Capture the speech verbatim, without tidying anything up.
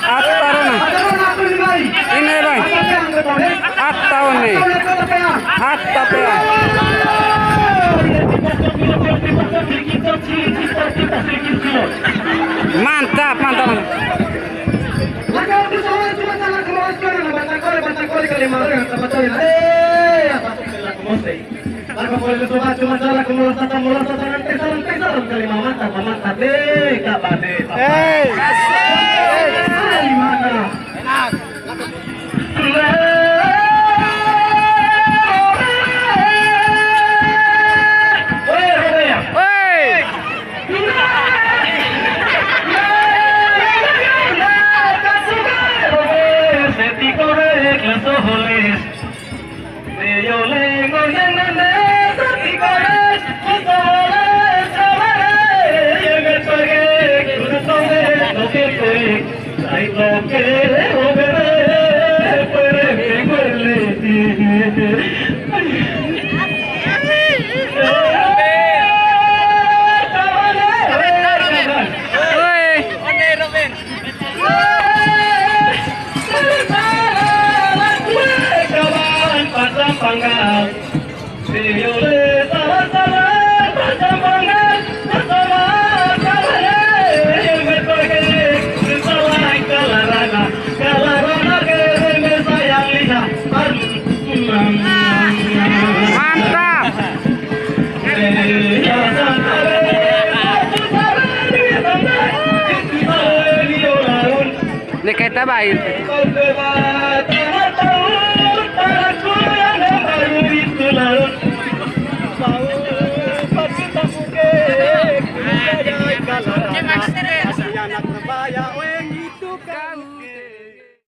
Atta rona. Ini, Bang. Atta one. Atta pea. Mantap, mantap, mantap. Marco Polo itu coba cuma salah ke mulut satu, mulut satu, nanti salam, nanti salam, kali mama, mantap, mantap, deh, Kak Bade, Papa. Hei. Kali mana? Hei. Hei. Mantap. Ini kita baik.